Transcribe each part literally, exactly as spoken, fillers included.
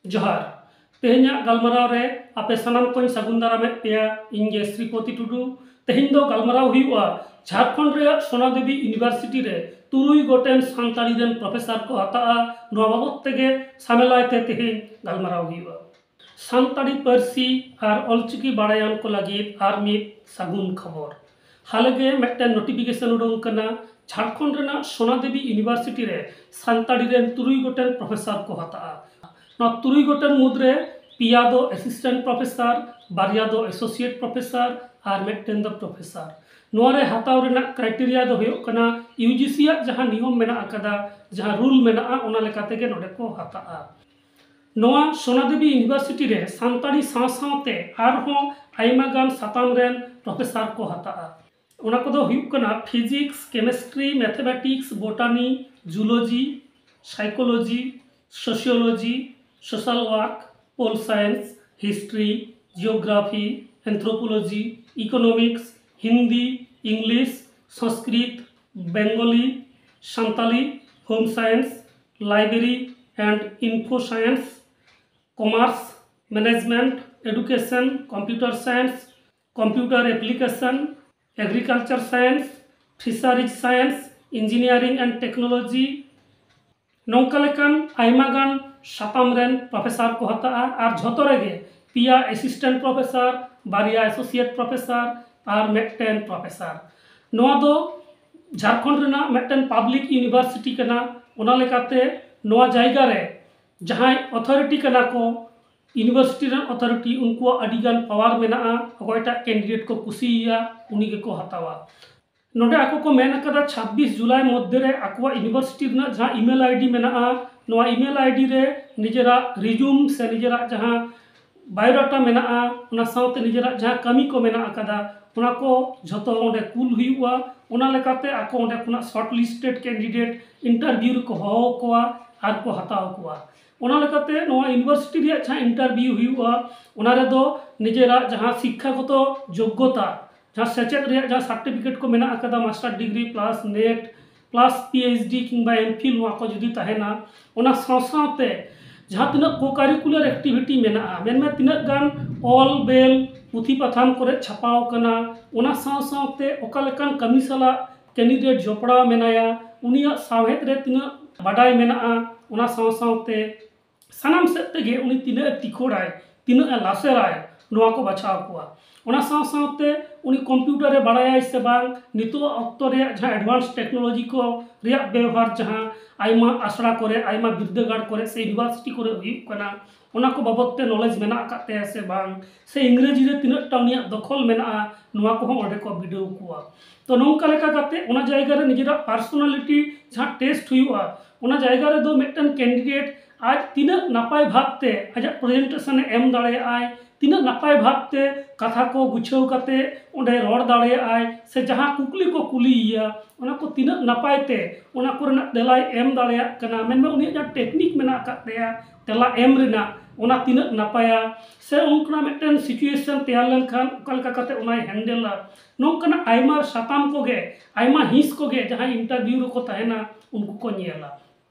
ᱡᱚᱦᱟᱨ᱾ ᱛᱮᱦᱮᱧᱟᱜ ᱜᱟᱞᱢᱟᱨᱟᱣ ᱨᱮ ᱟᱯᱮ ᱥᱟᱱᱟᱢ ᱠᱚᱧ ᱥᱟᱹᱜᱩᱱ ᱫᱟᱨᱟᱢᱮᱫ ᱯᱮᱭᱟ᱾ ᱤᱧ ᱜᱮ ᱥᱨᱤᱯᱚᱛᱤ ᱴᱩᱰᱩ᱾ ᱛᱮᱦᱮᱧ ᱫᱚ ᱜᱟᱞᱢᱟᱨᱟᱣ ᱦᱩᱭᱩᱜᱼᱟ ᱡᱷᱟᱲᱠᱷᱚᱸᱰ ᱨᱮᱭᱟᱜ ᱥᱳᱱᱟᱫᱮᱵᱤ ᱤᱭᱩᱱᱤᱵᱷᱟᱨᱥᱤᱴᱤ ᱨᱮ ᱛᱩᱨᱩᱭ ᱜᱚᱴᱮᱱ ᱥᱟᱱᱛᱟᱲᱤ ᱨᱮᱱ ᱯᱨᱚᱯᱷᱮᱥᱟᱨ ᱠᱚ ᱦᱟᱛᱟᱜᱼᱟ᱾ ᱱᱚᱣᱟ ᱵᱟᱵᱚᱫ ᱛᱮᱜᱮ ᱥᱟᱢᱮᱞᱟᱭ ᱛᱮ ᱛᱮᱦᱮᱧ ᱜᱟᱞᱢᱟᱨᱟᱣ ᱦᱩᱭᱩᱜᱼᱟ᱾ ᱥᱟᱱᱛᱟᱲᱤ ᱯᱟᱹᱨᱥᱤ ᱟᱨ ᱚᱞᱪᱤᱠᱤ ᱵᱟᱲᱟᱭᱟᱱ ᱠᱚ ᱞᱟᱹᱜᱤᱫ ᱟᱨ ᱢᱤᱫ ᱥᱟᱹᱜᱩᱱ ᱠᱷᱚᱵᱚᱨ᱾ ᱦᱟᱞᱮᱜᱮ ᱢᱤᱫᱴᱮᱱ ᱱᱳᱴᱤᱯᱷᱤᱠᱮᱥᱚᱱ ᱩᱰᱩᱝ ᱠᱟᱱᱟ, ᱡᱷᱟᱲᱠᱷᱚᱸᱰ ᱨᱮᱱᱟᱜ ᱥᱳᱱᱟᱫᱮᱵᱤ ᱤᱭᱩᱱᱤᱵᱷᱟᱨᱥᱤᱴᱤ ᱨᱮ ᱥᱟᱱᱛᱟᱲᱤ ᱨᱮᱱ ᱛᱩᱨᱩᱭ ᱜᱚᱴᱮᱱ ᱯᱨᱚᱯᱷᱮᱥᱟᱨ ᱠᱚ ᱦᱟᱛᱟᱜᱼᱟ᱾ ᱱᱚᱣᱟ ᱛᱩᱨᱩᱭ ᱜᱚᱴᱮᱱ ᱢᱩᱫᱽᱨᱮ ᱯᱮᱭᱟ ᱫᱚ ᱮᱥᱤᱥᱴᱮᱱᱴ ᱯᱨᱚᱯᱷᱮᱥᱟᱨ, ᱵᱟᱨᱭᱟ ᱫᱚ ᱮᱥᱳᱥᱤᱭᱮᱴ ᱯᱨᱚᱯᱷᱮᱥᱟᱨ ᱟᱨ ᱢᱤᱫᱴᱮᱱ ᱫᱚ ᱯᱨᱚᱯᱷᱮᱥᱟᱨ᱾ ᱱᱚᱣᱟ ᱨᱮ ᱦᱟᱛᱟᱣ ᱨᱮᱱᱟᱜ ᱠᱨᱟᱭᱴᱮᱨᱤᱭᱟ ᱫᱚ ᱦᱩᱭᱩᱜ ᱠᱟᱱᱟ ᱤᱭᱩᱡᱤᱥᱤᱭᱟᱜ ᱡᱟᱦᱟᱸ ᱱᱤᱭᱚᱢ ᱢᱮᱱᱟᱜ ᱟᱠᱟᱫᱟ, ᱡᱟᱦᱟᱸ ᱨᱩᱞ ᱢᱮᱱᱟᱜᱼᱟ, ᱚᱱᱟ ᱞᱮᱠᱟ ᱛᱮᱜᱮ ᱱᱚᱰᱮ ᱠᱚ ᱦᱟᱛᱟᱜᱼᱟ᱾ ᱱᱚᱣᱟ ᱥᱳᱱᱟᱫᱮᱵᱤ ᱤᱭᱩᱱᱤᱵᱷᱟᱨᱥᱤᱴᱤ ᱨᱮ ᱥᱟᱱᱛᱟᱲᱤ ᱥᱟᱶ ᱥᱟᱶᱛᱮ ᱟᱨᱦᱚᱸ ᱟᱭᱢᱟ ᱜᱟᱱ ᱥᱟᱛᱟᱢ ᱨᱮᱱ ᱯᱨᱚᱯᱷᱮᱥᱟᱨ ᱠᱚ ᱦᱟᱛᱟᱜᱼᱟ᱾ ᱚᱱᱟ ᱠᱚᱫᱚ ᱦᱩᱭᱩᱜ ᱠᱟᱱᱟ physics, chemistry, mathematics, botany, zoology, psychology, sociology, social work, pol science, history, geography, anthropology, economics, Hindi, English, Sanskrit, Bengali, Santali, home science, library and info science, commerce, management, education, computer science, computer application, agriculture science, fisheries science, engineering and technology, ᱱᱚᱝᱠᱟ ᱞᱮᱠᱟᱱ ᱟᱭᱢᱟ ᱜᱟᱱ ᱥᱟᱛᱟᱢ ᱨᱮᱱ professor ᱠᱚ ᱦᱟᱛᱟᱜᱼᱟ᱾ ᱟᱨ ᱡᱷᱚᱛᱚ ᱨᱮᱜᱮ ᱯᱮᱭᱟ ᱮᱥᱤᱥᱴᱮᱱᱴ ᱯᱨᱚᱯᱷᱮᱥᱟᱨ, ᱵᱟᱨᱭᱟ ᱮᱥᱳᱥᱤᱭᱮᱴ ᱯᱨᱚᱯᱷᱮᱥᱟᱨ ᱟᱨ ᱢᱤᱫᱴᱮᱱ ᱯᱨᱚᱯᱷᱮᱥᱟᱨ᱾ ᱱᱚᱣᱟ ᱫᱚ ᱡᱷᱟᱲᱠᱷᱚᱸᱰ ᱨᱮᱱᱟᱜ ᱢᱤᱫᱴᱮᱱ ᱯᱟᱵᱽᱞᱤᱠ ᱤᱭᱩᱱᱤᱵᱷᱟᱨᱥᱤᱴᱤ ᱠᱟᱱᱟ᱾ ᱚᱱᱟ ᱞᱮᱠᱟᱛᱮ ᱱᱚᱣᱟ ᱡᱟᱭᱜᱟ ᱨᱮ ᱡᱟᱦᱟᱸᱭ ᱚᱛᱷᱚᱨᱤᱴᱤ ᱠᱟᱱᱟ ᱠᱚ, ᱤᱭᱩᱱᱤᱵᱷᱟᱨᱥᱤᱴᱤ ᱨᱮᱱ ᱚᱛᱷᱚᱨᱤᱴᱤ, ᱩᱱᱠᱩᱣᱟᱜ ᱟᱹᱰᱤ ᱜᱟᱱ ᱯᱟᱣᱟᱨ ᱢᱮᱱᱟᱜᱼᱟ ᱚᱠᱚᱭᱴᱟᱜ ᱠᱮᱱᱰᱤᱰᱮᱴ ᱠᱚ ᱠᱩᱥᱤᱭᱟᱭᱟ, ᱩᱱᱤ ᱜᱮᱠᱚ ᱦᱟᱛᱟᱣᱟ᱾ ᱱᱚᱰᱮ ᱟᱠᱚ ᱠᱚ ᱢᱮᱱ ᱟᱠᱟᱫᱟ ᱪᱷᱟᱵᱵᱤᱥ ᱡᱩᱞᱟᱭ ᱢᱚᱫᱽᱫᱷᱮ ᱨᱮ ᱟᱠᱚᱣᱟᱜ ᱤᱭᱩᱱᱤᱵᱷᱟᱨᱥᱤᱴᱤ ᱨᱮᱱᱟᱜ ᱡᱟᱦᱟᱸ ᱤᱢᱮᱞ ᱟᱭᱰᱤ ᱢᱮᱱᱟᱜᱼᱟ, ᱱᱚᱣᱟ ᱤᱢᱮᱞ ᱟᱭᱰᱤ ᱨᱮ ᱱᱤᱡᱮᱨᱟᱜ ᱨᱤᱡᱩᱢ ᱥᱮ ᱱᱤᱡᱮᱨᱟᱜ ᱡᱟᱦᱟᱸ ᱵᱟᱭᱳᱰᱟᱴᱟ ᱢᱮᱱᱟᱜᱼᱟ, ᱚᱱᱟ ᱥᱟᱶᱛᱮ ᱱᱤᱡᱮᱨᱟᱜ ᱡᱟᱦᱟᱸ ᱠᱟᱹᱢᱤ ᱠᱚ ᱢᱮᱱᱟᱜ ᱟᱠᱟᱫᱟ, ᱚᱱᱟ ᱠᱚ ᱡᱷᱚᱛᱚ ᱚᱸᱰᱮ ᱠᱩᱞ ᱦᱩᱭᱩᱜᱼᱟ᱾ ᱚᱱᱟ ᱞᱮᱠᱟᱛᱮ ᱟᱠᱚ ᱚᱸᱰᱮ ᱠᱷᱚᱱᱟᱜ ᱥᱚᱨᱴ ᱞᱤᱥᱴᱮᱰ ᱠᱮᱱᱰᱤᱰᱮᱴ ᱤᱱᱴᱟᱨᱵᱷᱤᱭᱩ ᱨᱮᱠᱚ ᱦᱚᱦᱚ ᱠᱚᱣᱟ ᱟᱨ ᱠᱚ ᱦᱟᱛᱟᱣ ᱠᱚᱣᱟ᱾ ᱚᱱᱟ ᱞᱮᱠᱟᱛᱮ ᱱᱚᱣᱟ ᱤᱭᱩᱱᱤᱵᱷᱟᱨᱥᱤᱴᱤ ᱨᱮᱭᱟᱜ ᱡᱟᱦᱟᱸ ᱤᱱᱴᱟᱨᱵᱷᱤᱭᱩ ᱦᱩᱭᱩᱜᱼᱟ, ᱚᱱᱟ ᱨᱮᱫᱚ ᱱᱤᱡᱮᱨᱟᱜ ᱡᱟᱦᱟᱸ ᱥᱤᱠᱠᱷᱟᱜᱚᱛᱚ ᱡᱳᱜᱽᱜᱚᱛᱟ, ᱡᱟᱦᱟᱸ ᱥᱮᱪᱮᱫ ᱨᱮᱭᱟᱜ ᱡᱟᱦᱟᱸ ᱥᱟᱨᱴᱤᱯᱷᱤᱠᱮᱴ ᱠᱚ ᱢᱮᱱᱟᱜ ᱟᱠᱟᱫᱟ, master degree plus net plus P H D ᱠᱤᱝᱵᱟ ᱮᱢ ᱯᱷᱤᱞ, ᱱᱚᱣᱟ ᱠᱚ ᱡᱩᱫᱤ ᱛᱟᱦᱮᱱᱟ, ᱚᱱᱟ ᱥᱟᱶ ᱥᱟᱶᱛᱮ ᱡᱟᱦᱟᱸ ᱛᱤᱱᱟᱹᱜ ᱠᱳ ᱠᱟᱨᱤᱠᱩᱞᱟᱨ ᱮᱠᱴᱤᱵᱷᱤᱴᱤ ᱢᱮᱱᱟᱜᱼᱟ, ᱢᱮᱱᱢᱮ ᱛᱤᱱᱟᱹᱜ ᱜᱟᱱ ᱚᱞ ᱵᱮᱞ ᱯᱩᱛᱷᱤ ᱯᱟᱛᱷᱟᱢ ᱠᱚᱨᱮ ᱪᱷᱟᱯᱟᱣ ᱟᱠᱟᱱᱟ, ᱚᱱᱟ ᱥᱟᱶ ᱥᱟᱶᱛᱮ ᱚᱠᱟ ᱞᱮᱠᱟᱱ ᱠᱟᱹᱢᱤ ᱥᱟᱞᱟᱜ ᱠᱮᱱᱰᱤᱰᱮᱴ ᱡᱚᱯᱲᱟᱣ ᱢᱮᱱᱟᱭᱟ, ᱩᱱᱤᱭᱟᱜ ᱥᱟᱶᱦᱮᱫ ᱨᱮ ᱛᱤᱱᱟᱹᱜ ᱵᱟᱰᱟᱭ ᱢᱮᱱᱟᱜᱼᱟ, ᱚᱱᱟ ᱥᱟᱶ ᱥᱟᱶᱛᱮ ᱥᱟᱱᱟᱢ ᱥᱮᱫ ᱛᱮᱜᱮ ᱩᱱᱤ ᱛᱤᱱᱟᱹᱜ ᱮ ᱛᱤᱠᱷᱚᱲᱟᱭ, ᱛᱤᱱᱟᱹᱜ ᱮ ᱞᱟᱥᱮᱨᱟᱭ, ᱱᱚᱣᱟ ᱠᱚ ᱵᱟᱪᱷᱟᱣ ᱠᱚᱣᱟ᱾ ᱚᱱᱟ ᱥᱟᱶ ᱥᱟᱶᱛᱮ ᱩᱱᱤ ᱠᱚᱢᱯᱤᱭᱩᱴᱟᱨ ᱮ ᱵᱟᱲᱟᱭᱟᱭ ᱥᱮ ᱵᱟᱝ, ᱱᱤᱛᱚᱜ ᱚᱠᱛᱚ ᱨᱮᱭᱟᱜ ᱡᱟᱦᱟᱸ ᱮᱰᱵᱷᱟᱱᱥ ᱴᱮᱠᱱᱳᱞᱚᱡᱤ ᱠᱚ ᱨᱮᱭᱟᱜ ᱵᱮᱣᱦᱟᱨ, ᱡᱟᱦᱟᱸ ᱟᱭᱢᱟ ᱟᱥᱲᱟ ᱠᱚᱨᱮ, ᱟᱭᱢᱟ ᱵᱤᱨᱫᱟᱹᱜᱟᱲ ᱠᱚᱨᱮ ᱥᱮ ᱤᱭᱩᱱᱤᱵᱷᱟᱨᱥᱤᱴᱤ ᱠᱚᱨᱮ ᱦᱩᱭᱩᱜ ᱠᱟᱱᱟ, ᱚᱱᱟ ᱠᱚ ᱵᱟᱵᱚᱫ ᱛᱮ ᱱᱚᱞᱮᱡᱽ ᱢᱮᱱᱟᱜ ᱟᱠᱟᱫ ᱛᱟᱭᱟ ᱥᱮ ᱵᱟᱝ, ᱥᱮ ᱤᱝᱨᱮᱡᱤ ᱨᱮ ᱛᱤᱱᱟᱹᱜ ᱴᱟ ᱩᱱᱤᱭᱟᱜ ᱫᱚᱠᱷᱚᱞ ᱢᱮᱱᱟᱜᱼᱟ, ᱱᱚᱣᱟ ᱠᱚᱦᱚᱸ ᱚᱸᱰᱮ ᱠᱚ ᱵᱤᱰᱟᱹᱣ ᱠᱚᱣᱟ᱾ ᱛᱚ ᱱᱚᱝᱠᱟ ᱞᱮᱠᱟ ᱠᱟᱛᱮ ᱚᱱᱟ ᱡᱟᱭᱜᱟ ᱨᱮ ᱱᱤᱡᱮᱨᱟᱜ ᱯᱟᱨᱥᱳᱱᱟᱞᱤᱴᱤ ᱡᱟᱦᱟᱸ ᱴᱮᱥᱴ ᱦᱩᱭᱩᱜᱼᱟ, ᱚᱱᱟ ᱡᱟᱭᱜᱟ ᱨᱮᱫᱚ ᱢᱤᱫᱴᱮᱱ ᱠᱮᱱᱰᱤᱰᱮᱴ ᱟᱡ ᱛᱤᱱᱟᱹᱜ ᱱᱟᱯᱟᱭ ᱵᱷᱟᱵᱽᱛᱮ ᱟᱡᱟᱜ ᱯᱨᱮᱡᱮᱱᱴᱮᱥᱚᱱ ᱮ ᱮᱢ ᱫᱟᱲᱮᱭᱟᱜᱼᱟᱭ, ᱛᱤᱱᱟᱹᱜ ᱱᱟᱯᱟᱭ ᱵᱷᱟᱵᱽᱛᱮ ᱠᱟᱛᱷᱟ ᱠᱚ ᱜᱩᱪᱷᱟᱹᱣ ᱠᱟᱛᱮ ᱚᱸᱰᱮ ᱨᱚᱲ ᱫᱟᱲᱮᱭᱟᱜᱼᱟᱭ, ᱥᱮ ᱡᱟᱦᱟᱸ ᱠᱩᱠᱞᱤ ᱠᱚ ᱠᱩᱞᱤᱭᱮᱭᱟ ᱚᱱᱟ ᱠᱚ ᱛᱤᱱᱟᱹᱜ ᱱᱟᱯᱟᱭ ᱛᱮ ᱚᱱᱟ ᱠᱚᱨᱮᱱᱟᱜ ᱛᱮᱞᱟᱭ ᱮᱢ ᱫᱟᱲᱮᱭᱟᱜ ᱠᱟᱱᱟ, ᱢᱮᱱᱢᱮ ᱩᱱᱤᱭᱟᱜ ᱡᱟᱦᱟᱸ ᱴᱮᱠᱱᱤᱠ ᱢᱮᱱᱟᱜ ᱟᱠᱟᱫ ᱛᱟᱭᱟ ᱛᱮᱞᱟ ᱮᱢ ᱨᱮᱱᱟᱜ, ᱚᱱᱟ ᱛᱤᱱᱟᱹᱜ ᱱᱟᱯᱟᱭᱟ, ᱥᱮ ᱚᱱᱠᱟᱱᱟᱜ ᱢᱤᱫᱴᱮᱱ ᱥᱤᱪᱩᱭᱮᱥᱚᱱ ᱛᱮᱭᱟᱨ ᱞᱮᱱᱠᱷᱟᱱ ᱚᱠᱟ ᱞᱮᱠᱟ ᱠᱟᱛᱮ ᱚᱱᱟᱭ ᱦᱮᱱᱰᱮᱞᱟ, ᱱᱚᱝᱠᱟᱱᱟᱜ ᱟᱭᱢᱟ ᱥᱟᱛᱟᱢ ᱠᱚᱜᱮ, ᱟᱭᱢᱟ ᱦᱤᱸᱥ ᱠᱚᱜᱮ ᱡᱟᱦᱟᱸᱭ ᱤᱱᱴᱟᱨᱵᱷᱤᱭᱩ ᱨᱮᱠᱚ ᱛᱟᱦᱮᱱᱟ ᱩᱱᱠᱩ ᱠᱚ ᱧᱮᱞᱟ᱾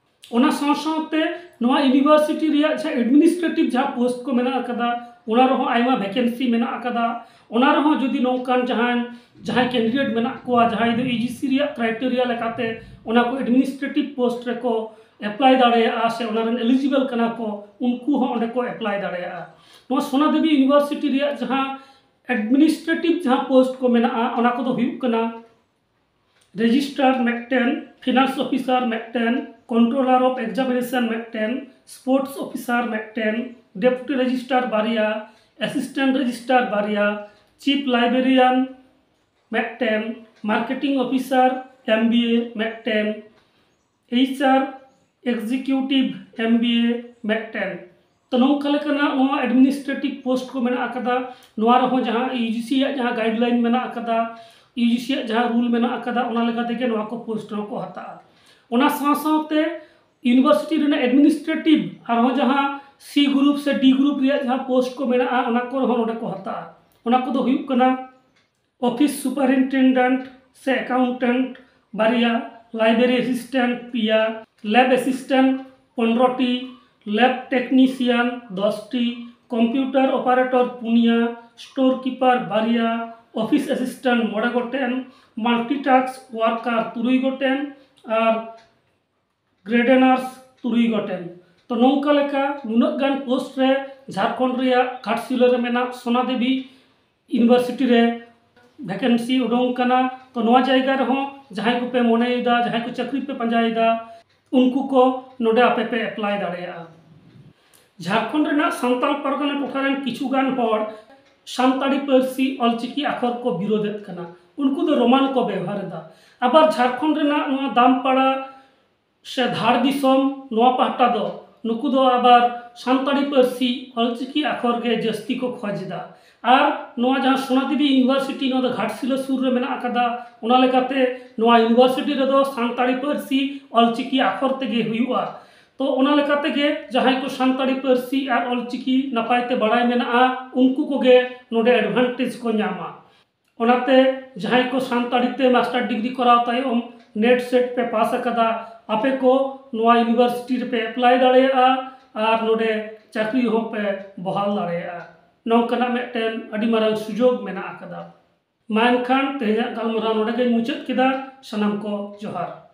ᱚᱱᱟ ᱥᱟᱶ ᱥᱟᱶᱛᱮ ᱱᱚᱣᱟ ᱤᱭᱩᱱᱤᱵᱷᱟᱨᱥᱤᱴᱤ ᱨᱮᱭᱟᱜ ᱡᱟᱦᱟᱸ ᱮᱰᱢᱤᱱᱤᱥᱴᱨᱮᱴᱤᱵᱷ ᱡᱟᱦᱟᱸ ᱯᱳᱥᱴ ᱠᱚ ᱢᱮᱱᱟᱜ ᱟᱠᱟᱫᱟ, ᱚᱱᱟ ᱨᱮᱦᱚᱸ ᱟᱭᱢᱟ ᱵᱷᱮᱠᱮᱱᱥᱤ ᱢᱮᱱᱟᱜ ᱟᱠᱟᱫᱟ᱾ ᱚᱱᱟ ᱨᱮᱦᱚᱸ ᱡᱩᱫᱤ ᱱᱚᱝᱠᱟᱱ ᱡᱟᱦᱟᱸᱭ ᱡᱟᱦᱟᱸᱭ ᱠᱮᱱᱰᱤᱰᱮᱴ ᱢᱮᱱᱟᱜ ᱠᱚᱣᱟ, ᱡᱟᱦᱟᱸᱭ ᱫᱚ ᱤᱭᱩᱡᱤᱥᱤ ᱨᱮᱭᱟᱜ ᱠᱨᱟᱭᱴᱮᱨᱤᱭᱟ ᱞᱮᱠᱟᱛᱮ ᱚᱱᱟ ᱠᱚ ᱮᱰᱢᱤᱱᱤᱥᱴᱨᱮᱴᱤᱵᱷ ᱯᱳᱥᱴ ᱨᱮᱠᱚ ᱮᱯᱞᱟᱭ ᱫᱟᱲᱮᱭᱟᱜᱼᱟ ᱥᱮ ᱚᱱᱟ ᱨᱮᱱ ᱮᱞᱤᱡᱤᱵᱮᱞ ᱠᱟᱱᱟ ᱠᱚ, ᱩᱱᱠᱩ ᱦᱚᱸ ᱚᱸᱰᱮ ᱠᱚ ᱮᱯᱞᱟᱭ ᱫᱟᱲᱮᱭᱟᱜᱼᱟ᱾ ᱱᱚᱣᱟ ᱥᱳᱱᱟ ᱫᱮᱵᱤ ᱤᱭᱩᱱᱤᱵᱷᱟᱨᱥᱤᱴᱤ ᱨᱮᱭᱟᱜ ᱡᱟᱦᱟᱸ ᱮᱰᱢᱤᱱᱤᱥᱴᱨᱮᱴᱤᱵᱷ ᱡᱟᱦᱟᱸ ᱯᱳᱥᱴ ᱠᱚ ᱢᱮᱱᱟᱜᱼᱟ, ᱚᱱᱟ ᱠᱚᱫᱚ ᱦᱩᱭᱩᱜ ᱠᱟᱱᱟ ᱨᱮᱡᱤᱥᱴᱟᱨ ᱢᱤᱫᱴᱮᱱ, ᱯᱷᱤᱱᱟᱱᱥ ᱚᱯᱷᱤᱥᱟᱨ ᱢᱤᱫᱴᱮᱱ, ᱠᱚᱱᱴᱨᱳᱞᱟᱨ ᱚᱯᱷ ᱮᱠᱡᱟᱢᱤᱱᱮᱥᱚᱱ ᱢᱤᱫᱴᱮᱱ, ᱥᱯᱳᱨᱴᱥ ᱚᱯᱷᱤᱥᱟᱨ ᱢᱤᱫᱴᱮᱱ, ᱰᱮᱯᱩᱴᱤ ᱨᱮᱡᱤᱥᱴᱟᱨ ᱵᱟᱨᱭᱟ, ᱮᱥᱤᱥᱴᱮᱱᱴ ᱨᱮᱡᱤᱥᱴᱟᱨ ᱵᱟᱨᱭᱟ, ᱪᱤᱯ ᱞᱟᱭᱵᱨᱮᱨᱤᱭᱟᱱ ᱢᱤᱫᱴᱮᱱ, ᱢᱟᱨᱠᱮᱴᱤᱝ ᱚᱯᱷᱤᱥᱟᱨ ᱮᱢ ᱵᱤ ᱮ ᱢᱤᱫᱴᱮᱱ, ᱮᱭᱤᱪ ᱟᱨ ᱮᱠᱡᱤᱠᱤᱭᱩᱴᱤᱵᱷ ᱮᱢ ᱵᱤ ᱮ ᱢᱤᱫᱴᱮᱱ᱾ ᱛᱚ ᱱᱚᱝᱠᱟ ᱞᱮᱠᱟᱱᱟᱜ ᱱᱚᱣᱟ ᱮᱰᱢᱤᱱᱤᱥᱴᱨᱮᱴᱤᱵᱷ ᱯᱳᱥᱴ ᱠᱚ ᱢᱮᱱᱟᱜ ᱟᱠᱟᱫᱟ᱾ ᱱᱚᱣᱟ ᱨᱮᱦᱚᱸ ᱡᱟᱦᱟᱸ ᱤᱭᱩᱡᱤᱥᱤ ᱭᱟᱜ ᱡᱟᱦᱟᱸ ᱜᱟᱭᱤᱰᱞᱟᱭᱤᱱ ᱢᱮᱱᱟᱜ ᱟᱠᱟᱫᱟ, ᱤᱭᱩᱡᱤᱥᱤ ᱭᱟᱜ ᱡᱟᱦᱟᱸ ᱨᱩᱞ ᱢᱮᱱᱟᱜ ᱟᱠᱟᱫᱟ, ᱚᱱᱟ ᱞᱮᱠᱟ ᱛᱮᱜᱮ ᱱᱚᱣᱟ ᱠᱚ ᱯᱳᱥᱴ ᱦᱚᱸᱠᱚ ᱦᱟᱛᱟᱜᱼᱟ᱾ ᱚᱱᱟ ᱥᱟᱶ ᱥᱟᱶᱛᱮ ᱤᱭᱩᱱᱤᱵᱷᱟᱨᱥᱤᱴᱤ ᱨᱮᱱᱟᱜ ᱮᱰᱢᱤᱱᱤᱥᱴᱨᱮᱴᱤᱵᱷ ᱟᱨᱦᱚᱸ ᱡᱟᱦᱟᱸ ᱥᱤ ᱜᱨᱩᱯ ᱥᱮ ᱰᱤ ᱜᱨᱩᱯ ᱨᱮᱭᱟᱜ ᱡᱟᱦᱟᱸ ᱯᱳᱥᱴ ᱠᱚ ᱢᱮᱱᱟᱜᱼᱟ, ᱚᱱᱟ ᱠᱚ ᱨᱮᱦᱚᱸ ᱱᱚᱰᱮ ᱠᱚ ᱦᱟᱛᱟᱜᱼᱟ᱾ ᱚᱱᱟ ᱠᱚᱫᱚ ᱦᱩᱭᱩᱜ ᱠᱟᱱᱟ ᱚᱯᱷᱤᱥ ᱥᱩᱯᱟᱨᱤᱱᱴᱮᱱᱰᱮᱱᱴ ᱥᱮ ᱮᱠᱟᱣᱩᱱᱴᱮᱱᱴ ᱵᱟᱨᱭᱟ, ᱞᱟᱭᱵᱨᱮᱨᱤ ᱮᱥᱤᱥᱴᱮᱱᱴ ᱯᱮᱭᱟ, ᱞᱮᱵ ᱮᱥᱤᱥᱴᱮᱱᱴ ᱯᱚᱱᱨᱚ ᱴᱤ, ᱞᱮᱵ ᱴᱮᱠᱱᱤᱥᱤᱭᱟᱱ ᱫᱚᱥ ᱴᱤ, ᱠᱚᱢᱯᱤᱭᱩᱴᱟᱨ ᱚᱯᱟᱨᱮᱴᱚᱨ ᱯᱩᱱᱭᱟ, ᱥᱴᱳᱨ ᱠᱤᱯᱟᱨ ᱵᱟᱨᱭᱟ, ᱚᱯᱷᱤᱥ ᱮᱥᱤᱥᱴᱮᱱᱴ ᱢᱚᱬᱮ ᱜᱚᱴᱮᱱ, ᱢᱟᱞᱴᱤᱴᱟᱥᱠ ᱣᱟᱨᱠᱟᱨ ᱛᱩᱨᱩᱭ ᱜᱚᱴᱮᱱ ᱟᱨ ᱜᱨᱮᱰᱮᱱᱟᱨᱥ ᱛᱩᱨᱩᱭ ᱜᱚᱴᱮᱱ᱾ ᱛᱚ ᱱᱚᱝᱠᱟ ᱞᱮᱠᱟ ᱱᱩᱱᱟᱹᱜ ᱜᱟᱱ ᱯᱳᱥᱴ ᱨᱮ ᱡᱷᱟᱲᱠᱷᱚᱸᱰ ᱨᱮᱭᱟᱜ ᱜᱷᱟᱴᱥᱤᱞᱟᱹ ᱨᱮ ᱢᱮᱱᱟᱜ ᱥᱳᱱᱟᱫᱮᱵᱤ ᱤᱭᱩᱱᱤᱵᱷᱟᱨᱥᱤᱴᱤ ᱨᱮ ᱵᱷᱮᱠᱮᱱᱥᱤ ᱩᱰᱩᱝ ᱠᱟᱱᱟ᱾ ᱛᱚ ᱱᱚᱣᱟ ᱡᱟᱭᱜᱟ ᱨᱮᱦᱚᱸ ᱡᱟᱦᱟᱸᱭ ᱠᱚᱯᱮ ᱢᱚᱱᱮᱭᱮᱫᱟ, ᱡᱟᱦᱟᱸᱭ ᱠᱚ ᱪᱟᱹᱠᱨᱤ ᱯᱮ ᱯᱟᱸᱡᱟᱭᱮᱫᱟ, ᱩᱱᱠᱩ ᱠᱚ ᱱᱚᱰᱮ ᱟᱯᱮ ᱯᱮ ᱮᱯᱞᱟᱭ ᱫᱟᱲᱮᱭᱟᱜᱼᱟ᱾ ᱡᱷᱟᱲᱠᱷᱚᱸᱰ ᱨᱮᱱᱟᱜ ᱥᱟᱱᱛᱟᱲ ᱯᱟᱨᱜᱟᱱᱟ ᱴᱚᱴᱷᱟ ᱨᱮᱱ ᱠᱤᱪᱷᱩ ᱜᱟᱱ ᱦᱚᱲ ᱥᱟᱱᱛᱟᱲᱤ ᱯᱟᱹᱨᱥᱤ ᱚᱞᱪᱤᱠᱤ ᱟᱠᱷᱚᱨ ᱠᱚ ᱵᱤᱨᱳᱫᱮᱫ ᱠᱟᱱᱟ᱾ ᱩᱱᱠᱩ ᱫᱚ ᱨᱳᱢᱟᱱ ᱠᱚ ᱵᱮᱣᱦᱟᱨ ᱮᱫᱟ᱾ ᱟᱵᱟᱨ ᱡᱷᱟᱲᱠᱷᱚᱸᱰ ᱨᱮᱱᱟᱜ ᱱᱚᱣᱟ ᱫᱟᱢᱯᱟᱲᱟ ᱥᱮ ᱫᱷᱟᱲ ᱫᱤᱥᱚᱢ ᱱᱚᱣᱟ ᱯᱟᱦᱴᱟ ᱫᱚ ᱱᱩᱠᱩ ᱫᱚ ᱟᱵᱟᱨ ᱥᱟᱱᱛᱟᱲᱤ ᱯᱟᱹᱨᱥᱤ ᱚᱞᱪᱤᱠᱤ ᱟᱠᱷᱚᱨ ᱜᱮ ᱡᱟᱹᱥᱛᱤ ᱠᱚ ᱠᱷᱚᱡᱽ ᱮᱫᱟ᱾ ᱟᱨ ᱱᱚᱣᱟ ᱡᱟᱦᱟᱸ ᱥᱳᱱᱟᱫᱮᱵᱤ ᱤᱭᱩᱱᱤᱵᱷᱟᱨᱥᱤᱴᱤ, ᱱᱚᱣᱟ ᱫᱚ ᱜᱷᱟᱴᱥᱤᱞᱟᱹ ᱥᱩᱨ ᱨᱮ ᱢᱮᱱᱟᱜ ᱟᱠᱟᱫᱟ᱾ ᱚᱱᱟ ᱞᱮᱠᱟᱛᱮ ᱱᱚᱣᱟ ᱤᱭᱩᱱᱤᱵᱷᱟᱨᱥᱤᱴᱤ ᱨᱮᱫᱚ ᱥᱟᱱᱛᱟᱲᱤ ᱯᱟᱹᱨᱥᱤ ᱚᱞᱪᱤᱠᱤ ᱟᱠᱷᱚᱨ ᱛᱮᱜᱮ ᱦᱩᱭᱩᱜᱼᱟ᱾ ᱛᱚ ᱚᱱᱟ ᱞᱮᱠᱟ ᱛᱮᱜᱮ ᱡᱟᱦᱟᱸᱭ ᱠᱚ ᱥᱟᱱᱛᱟᱲᱤ ᱯᱟᱹᱨᱥᱤ ᱟᱨ ᱚᱞᱪᱤᱠᱤ ᱱᱟᱯᱟᱭ ᱛᱮ ᱵᱟᱲᱟᱭ ᱢᱮᱱᱟᱜᱼᱟ, ᱩᱱᱠᱩ ᱠᱚᱜᱮ ᱱᱚᱰᱮ ᱮᱰᱵᱷᱟᱱᱴᱮᱡᱽ ᱠᱚ ᱧᱟᱢᱟ᱾ ᱚᱱᱟᱛᱮ ᱡᱟᱦᱟᱸᱭ ᱠᱚ ᱥᱟᱱᱛᱟᱲᱤ ᱛᱮ ᱢᱟᱥᱴᱟᱨ ᱰᱤᱜᱽᱨᱤ ᱠᱚᱨᱟᱣ ᱛᱟᱭᱚᱢ ᱱᱮᱴ ᱥᱮᱴ ᱯᱮ ᱯᱟᱥ ᱟᱠᱟᱫᱟ, ᱟᱯᱮ ᱠᱚ ᱱᱚᱣᱟ ᱤᱭᱩᱱᱤᱵᱷᱟᱨᱥᱤᱴᱤ ᱨᱮᱯᱮ ᱮᱯᱞᱟᱭ ᱫᱟᱲᱮᱭᱟᱜᱼᱟ ᱟᱨ ᱱᱚᱰᱮ ᱪᱟᱹᱠᱨᱤ ᱦᱚᱸᱯᱮ ᱵᱚᱦᱟᱞ ᱫᱟᱲᱮᱭᱟᱜᱼᱟ᱾ ᱱᱚᱝᱠᱟᱱᱟᱜ ᱢᱤᱫᱴᱮᱱ ᱟᱹᱰᱤ ᱢᱟᱨᱟᱝ ᱥᱩᱡᱳᱜᱽ ᱢᱮᱱᱟᱜ ᱟᱠᱟᱫᱟ᱾ ᱢᱟ ᱮᱱᱠᱷᱟᱱ ᱛᱮᱦᱮᱧᱟᱜ ᱜᱟᱞᱢᱟᱨᱟᱣ ᱱᱚᱰᱮ ᱜᱮᱧ ᱢᱩᱪᱟᱹᱫ ᱠᱮᱫᱟ᱾ ᱥᱟᱱᱟᱢ ᱠᱚ ᱡᱚᱦᱟᱨ᱾